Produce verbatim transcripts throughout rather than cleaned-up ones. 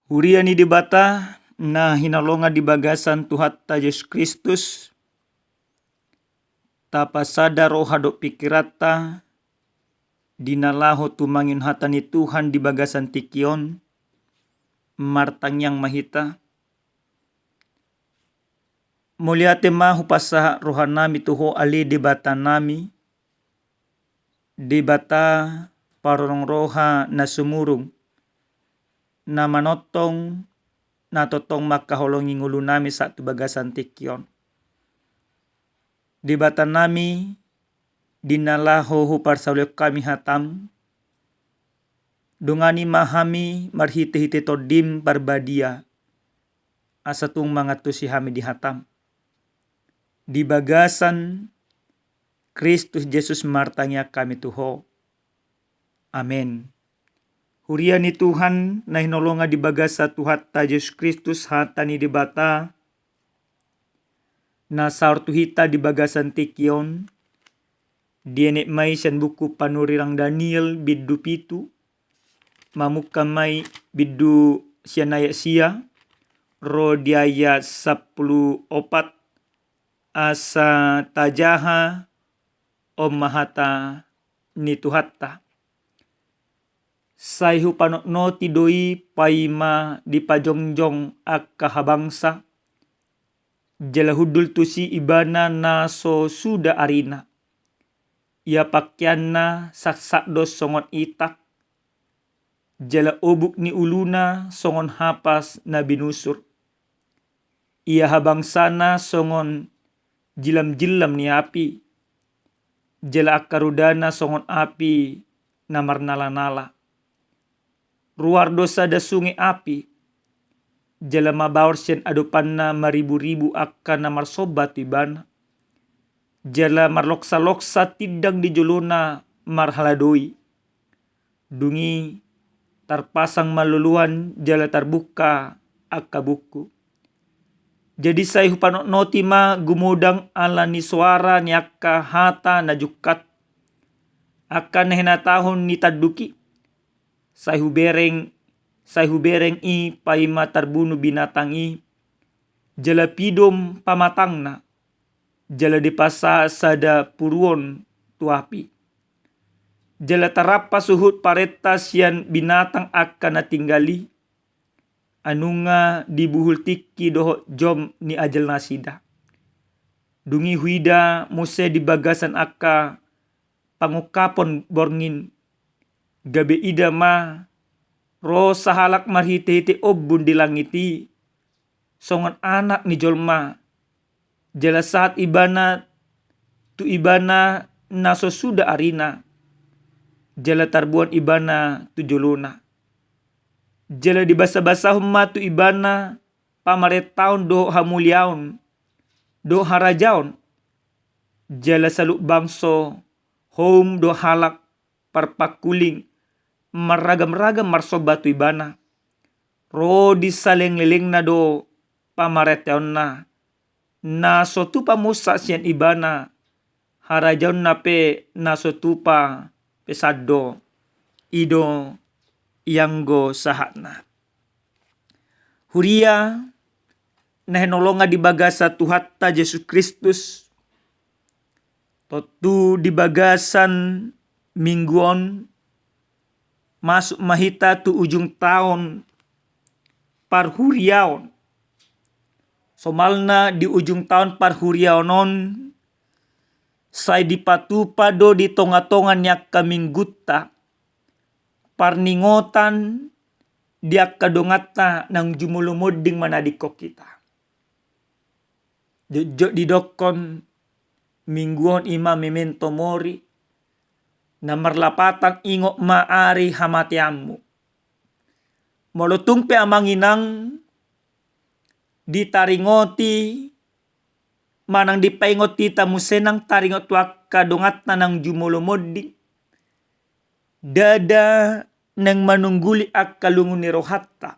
Huria ni Debata na hinaholongan di bagasan Tuhanta Jesus Kristus, tapasada roha dohot pikiranta di na laho tumangihon hata ni Tuhan di bagasan tingki on, martangiang ma hita. Mauliate ma hupasahat rohanami tu Ho ale Debatanami, Debata parorong roha na sumurung, na manongtong, na tongtong mangkaholongi ngolunami sahat tu bagasan tingki on. Debatanami, di na laho huparsaulihon hami hatam, dongani ma hami marhitehite Tondim Parbadia, asa tung mangantusi hami di hatam. Di bagasan Kristus Jesus martangiang hami tu Ho. Amen. Huria ni Tuhan na hinaholongan di bagasan Tuhanta Jesus Kristus, hata ni Debata na saor tu hita di bagasan tingki on, dienet ma i sian buku Panurirang Daniel bindu pitu, mamungka ma i bindu sian ayat sia ro di ayat sampulu opat, asa tajaha on ma hata ni Tuhanta. Sai hupanotnoti do i paima dipajongjong angka habangsa, jala hundul tusi ibana na so suda arina. Ia pangkeanna saksak do songon itak, jala obuk ni uluna songon hapas na binusur. Ia habangsana songon jilamjilam ni api, jala angka rudana songon api na marnalanala. Ruar do sada sunge api, jala mabaor sian adopanna mariburibu angka na marsomba tu ibana, jala marloksaloksa tindang di jolona marhaladoi. Dung i tarpasang ma loloan jala tarbungka angka buku. Jadi sai hupanotnoti ma gumodang ala ni soara ni angka hata na jungkat, angka na hinatahon ni tanduk i. Sai hubereng, sai hubereng i paima tarbunu binatang i, jala pidom pamatangna, jala dipasahat sada puruon tu api. Jala tarampas huhut parenta sian binatang angka na tinggal i, nunga dibuhul tingki dohot jom ni ajal nasida. Dung i huida muse di bagasan angka pangungkapon borngin, gabe ida ma ro sahalak marhitehite ombun di langit i, songon anak ni jolma, jala sahat ibana tu ibana na so suda arina, jala tarboan ibana tu jolona. Jala dibasabasahon ma tu ibana pamarentaon dohot hamuliaon dohot harajaon, jala saluhut bangso, houm dohot halak parpangkuling marragamragam marsomba tu ibana. Ro di salelenglelengna do pamarentaonna, na so tupa munsak sian ibana, harajaonna pe na so tupa pe sandok. I do ianggo sahatna. Huria na hinaholongan di bagasan Tuhanta Jesus Kristus, tontu di bagasan minggu on masuk ma hita tu ujung taon parhuriaon. Somalna di ujung taon parhuriaon on, sai dipatupa do di tongatonga ni angka minggunta parningotan di angka donganta naung jumolo monding manadingkon hita. Jotjot didokkon minggu on i ma memento mori, na marlapatan ingot ma ari hamateanmu. Molo tung pe amang inang ditaringoti manang dipaingot hita muse nang taringot tu angka donganta naung jumolo monding, ndada naeng manungguli angka lungun ni rohanta.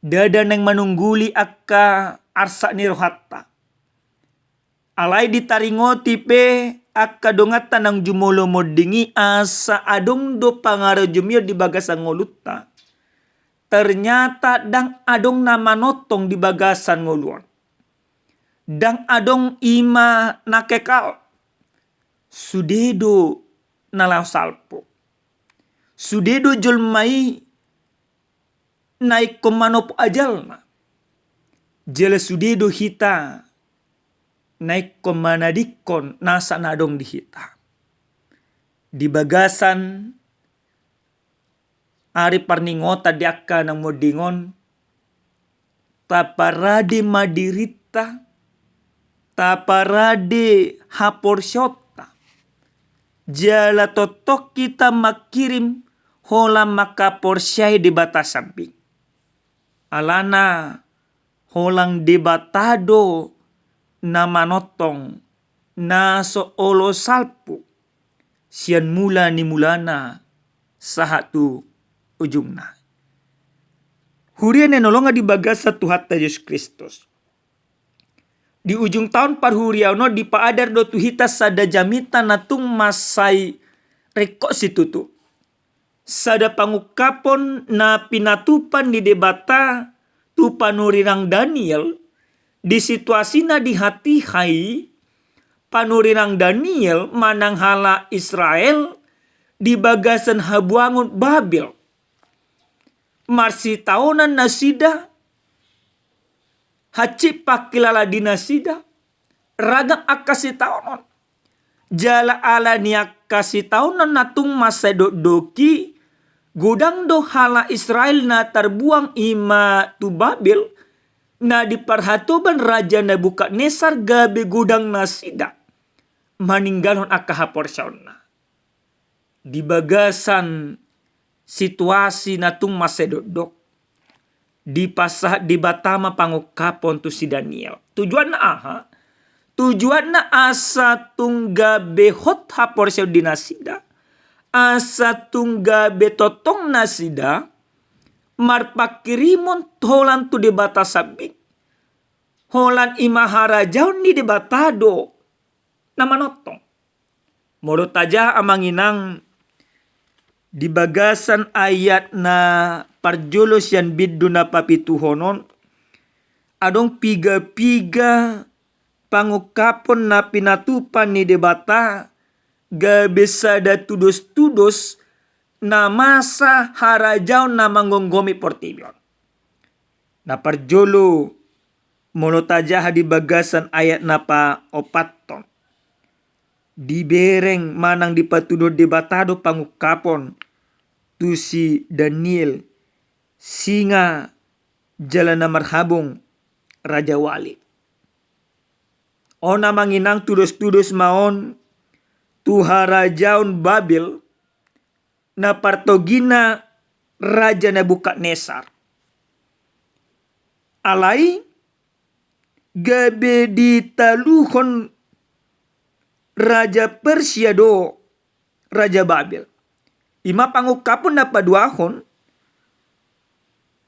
Ndada naeng manungguli angka arsak ni rohanta. Alai ditaringoti pe angka donganta naung jumolo monding i asa adong do pangarajumion di bagasan ngolunta. ternyata ndang adong na manongtong di bagasan ngolu on. Ndang adong ima na kekal. Sude do na laho salpu. Sude do jolma i na ingkon manopot ajalna. Jala sude do hita na ingkon manadingkon nasa na adong di hita. Di bagasan ari parningotan di angka na monding on, taparade ma dirinta, taparade haporseaonta, jala tongtong hita mangkirim holan mangkaporseai Debata sambing. Alana holan Debata do na manongtong na so olo salpu sian mula ni mulana sahat tu ujungna. Huria na hinaholongan di bagasan Tuhanta Jesus Kristus. Di ujung taon parhuriaon on dipaadar do tu hita sada jamita na tung mansai ringkot situtu. Sada pangungkapon na pinatupa ni Debata tu panurirang Daniel di situasina di hatiha i, panurirang Daniel manang halak Israel di bagasan habuangon Babel. Marsitaonan nasida, hansit pangkilala di nasida, ragam angka sitaonon. Jala ala ni angka sitaonon na tung mansai dokdok i, godang do halak Israel na tarbuang ima tu Babel, na diparhatoban Raja Nebukadnesar gabe godang nasida maninggalhon angka haporseaonna. Di bagasan situasi na tung mansai dokdok, dipasahat Debata ma pangungkapon tu si Daniel. Tujuanna aha? Tujuanna asa tung gabe hot haporseaon di nasida, asa tung gabe tongtong nasida marpangkirimon holan tu Debata sambing, holan ima harajaon ni Debata do na manongtong. Molo tajaha amang inang di bagasan ayat na parjolo sian bindu na papituhon on, adong piga-piga pangungkapon na pinatupa ni Debata gabe sada tudos-tudos na masa harajaon na manggomgomi portibi on. Na parjolo, molo tajaha di bagasan ayat na paopathon, dibereng manang dipatuduhon Debata do pangungkapon tu si Daniel, singa jala na marhabong rajawali. On amang inang, tudos-tudos ma on tu harajaon Babel, na partogina Raja Nebukadnesar. Alai gabe ditaluhon Raja Persia do Raja Babel. Ima pangungkapon na paduahon,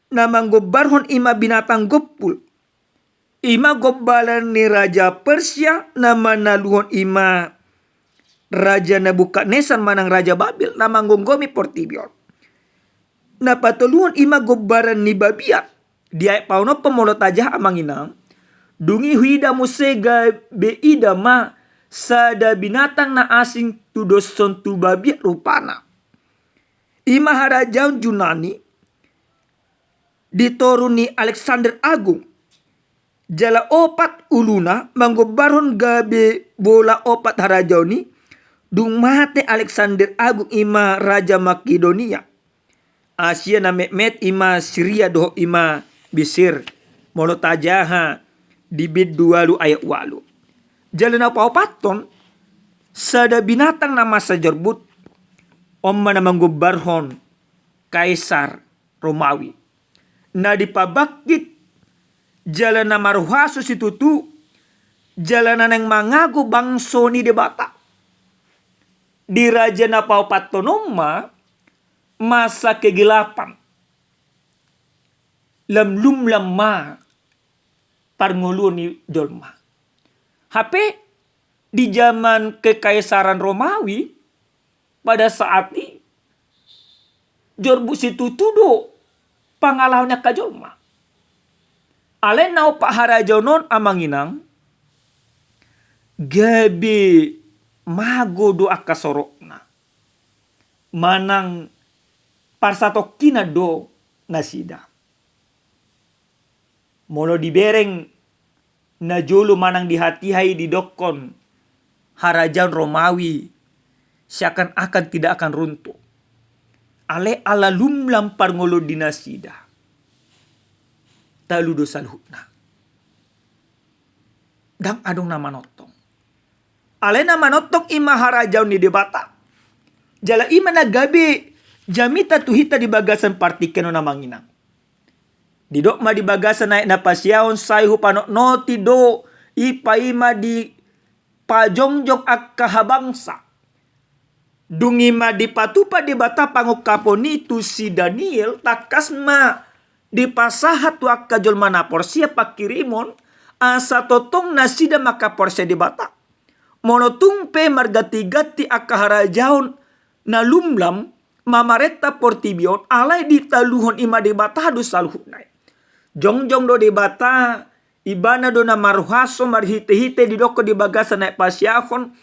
na manggombarhon ima binatang gompul. Ima gombaran ni Raja Persia, na manaluhon ima Raja Nebukadnesar manang Raja Babel, na manggomgomi portibi on. Na patoluhon ima gombaran ni babiat. Di ayat paonomhon molo tajaha amang inang, dung i huida muse gabe ida ma sada binatang na asing tudoshon tu babiat rupana. Ima harajaon Junani di toru ni Alexander Agung. Jala opat uluna manggombarhon gabe bola opat harajaon i, dung mate Alexander Agung ima Raja Makedonia. Asia na metmet ima Siria dohot ima Misir, molo tajaha di bindu ualu ayat ualu. Jala na paopathon, sada binatang na masa jorbut, on ma na manggombarhon Kaisar Romawi. Na dipabangkit jala na marhuaso situtu, jala na naeng mangago bangso ni Debata. Di raja na paopathon on ma masa kegelapan. Lam lumlam ma parngoluon ni jolma. Hape di zaman Kekaisaran Romawi, pada saat i, jorbut situtu do pangalaho ni angka jolma. Alai na opat harajaon on, amang inang, gabe mago do angka sorokna manang parsatongkinan do nasida. Molo dibereng na jolo manang dihatihai didokkon harajaon Romawi seakan-akan tidak akan runtuh. Alai ala lumlam parngoluon di nasida, talu do saluhutna. Ndang adong na manongtong. Alai na manongtong i ma harajaon ni Debata. Jala i ma na gabe jamita tu hita di bagasan partingkian on, amang inang. Didok ma di bagasan ayat na pasiahon, sai hupanotnoti do i paima dipajongjong angka habangsa. Dung i ma dipatupa Debata pangungkapon i tu si Daniel, tangkas ma dipasahat tu angka jolma na porsea pangkirimon, asa tongtong nasida mangkaporseai Debata. Molo tung pe marganti-ganti angka harajaon na lumlam mamarenta portibi on, alai ditaluhon i ma Debata do saluhutna i. Jongjong do Debata, Ibana do na marhuaso, marhite-hite didokkon di bagasan ayat pasiahon,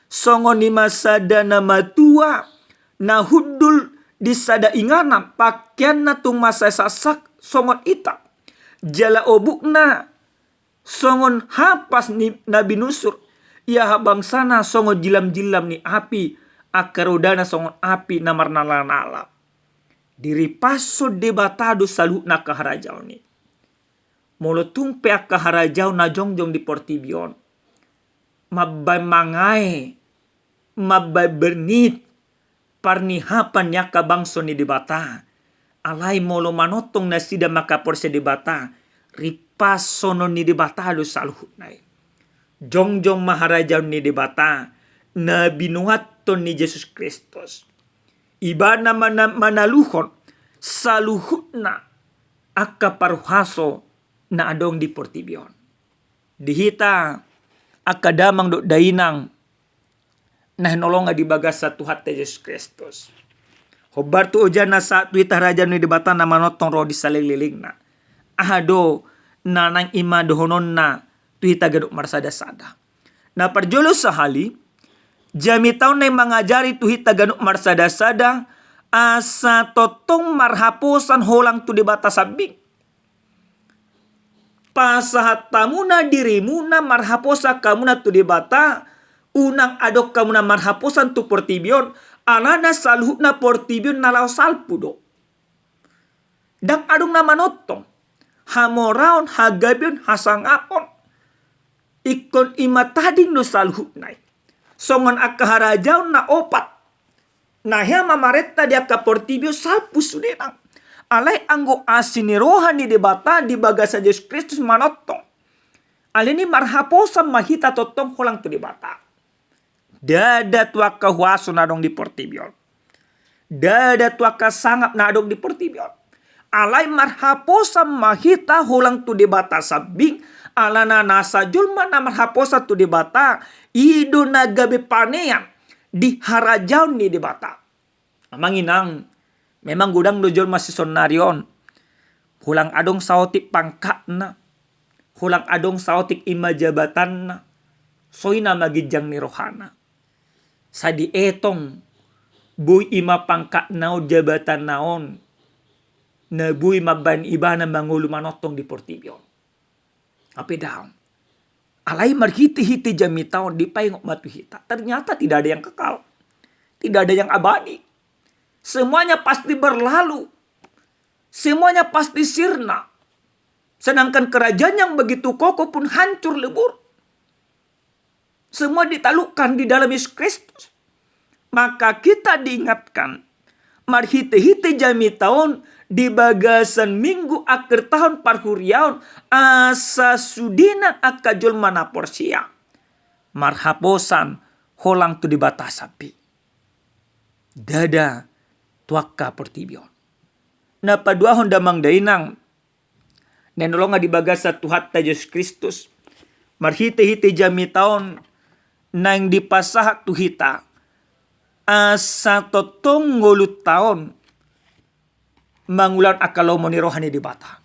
songon i ma sada na matua na hundul di sada inganan, pangkeanna tung mansai saksak songon ita, jala obukna songon hapas ni na binusur, ia habangsana songon jillam-jillam ni api, angka rodana songon api na marnala-nala. Diripashon Debata do saluhutna angka harajaon i. Molo tung pe angka harajaon na jongjong di portibi on mambaen mangae, mambaen bernit, parnihapan ni angka bangso ni Debata. Alai molo manongtong nasida mangkaporseai Debata, ripashonon ni Debata do saluhutna i. Jongjong ma harajaon ni Debata na binuathon ni Jesus Kristus. Ibana mana-, manaluhon saluhutna angka parhuaso na adong di portibi on. Di hita angka damang dohot dainang na hinaholongan di bagasan Tuhanta Jesus Kristus, hombar tu ojahan na sahat tu hita harajaon ni Debata na manongtong ro di salelenglelengna. Aha do na naeng i ma dohononna tu hita ganup marsada-sada? Na parjolo sahali, jamita on naeng mangajari tu hita ganup marsada-sada asa tongtong marhaposan holang tu Debata sambing. Pasahat hamuna dirimuna, marhaposan hamuna tu Debata, unang adong hamuna marhaposan tu portibi on, alana saluhutna portibi on na laho salpu do. Ndang adong na manongtong. Hamoraon, hagabeon, hasangapon, ingkon i ma tading do saluhutna i. Songon angka harajaon na opat na hea mamarenta di angka portibi on salpu sudena. Alai anggo asi ni roha ni Debata di bagasan Jesus Kristus manongtong, alani i marhaposan ma hita tongtong holang tu Debata. Ndada tu angka huaso na adong di portibi on. Ndada tu angka sangap na adong di portibi on. Alai marhaposan ma hita holang tu Debata sambing, alana nasa jolma na marhaposan tu Debata, i do na gabe panean di harajaon ni Debata. Amang inang, memang godang do jolma sisonari on. Holang adong saotik pangkatna, holang adong saotik i ma jabatanna, songon i nama ginjang ni rohana. Sai dietong, boi i ma pangkatna on, jabatanna on, na boi mambaen ibana mangolu manongtong di portibi on. Hape daong. Alai marhite-hite jamita on dipaingot ma tu hita, ternyata tidak ada yang kekal. Tidak ada yang abadi. Semuanya pasti berlalu. Semuanya pasti sirna. Sedangkan kerajaan yang begitu kokoh pun hancur lebur. Semua ditaklukkan di dalam Yesus Kristus. Maka kita diingatkan, marhite-hite jamita on di bagasan minggu akhir tahun parhuriaon, asa sudena angka jolma na porsea marhaposan holang tu Debata sambing. Ndada tu angka portibi on. Na paduahon damang dainang, na hinaholongan di bagasan Tuhanta Jesus Kristus, marhite-hite jamita on naeng dipasahat tu hita, asa tongtong ngolunta on mangulahon angka lomo ni roha ni Debata.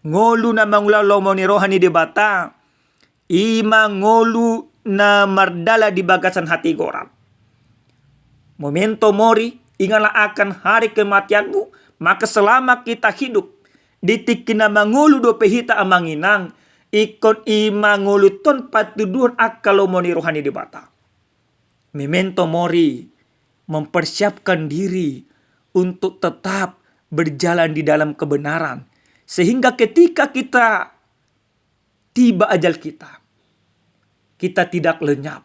Ngolu na mangulahon lomo ni roha ni Debata, i ma ngolu na mardalan di bagasan hatigoran. Memento mori, ingatlah akan hari kematianmu, maka selama kita hidup, di tingki na mangolu dope hita amang inang, ingkon i ma ngoluhon patunduhon angka lomo ni roha ni Debata. Memento mori, mempersiapkan diri untuk tetap berjalan di dalam kebenaran. Sehingga ketika kita tiba ajal kita, kita tidak lenyap,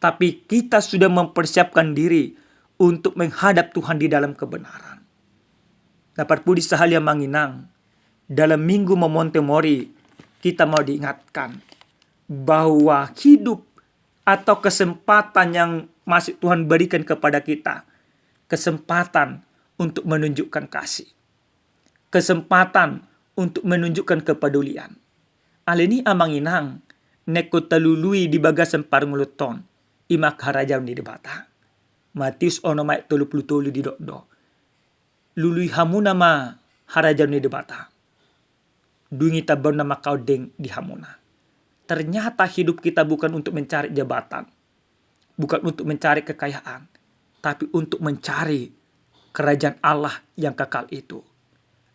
tapi kita sudah mempersiapkan diri untuk menghadap Tuhan di dalam kebenaran. Na parpudi sahali amang inang, dalam minggu memento mori, kita mau diingatkan bahwa hidup atau kesempatan yang masih Tuhan berikan kepada kita, kesempatan untuk menunjukkan kasih, kesempatan untuk menunjukkan kepedulian. Alani i amang inang, na ingkon talului di bagasan parngoluon on, i ma harajaon ni Debata. Matius onom ayat tolu pulu tolu didok do: Lului hamuna ma harajaon ni Debata, dung i tambaon na mangkaondeng di hamuna. Ternyata hidup kita bukan untuk mencari jabatan, bukan untuk mencari kekayaan, tapi untuk mencari kerajaan Allah yang kekal itu.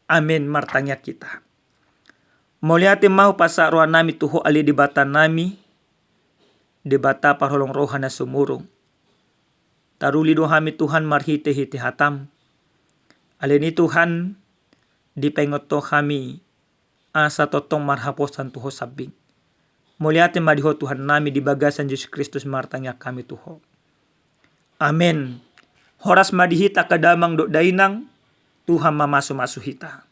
Amin. Martangiang hita. Mauliate ma hupasahat roha nami tu Ho ale Debata nami, Debata parholong roha na sumurung. Taruli do hami Tuhan marhitehite hataM. Alani i Tuhan, dipaingot Ho hami asa tongtong marhaposan tu Ho sambing. Mauliate ma di Ho Tuhan nami, di bagasan Jesus Kristus martangiang hami tu Ho. Amen. Horas ma di hita angka damang dohot dainang, Tuhan ma mamasu-masu hita.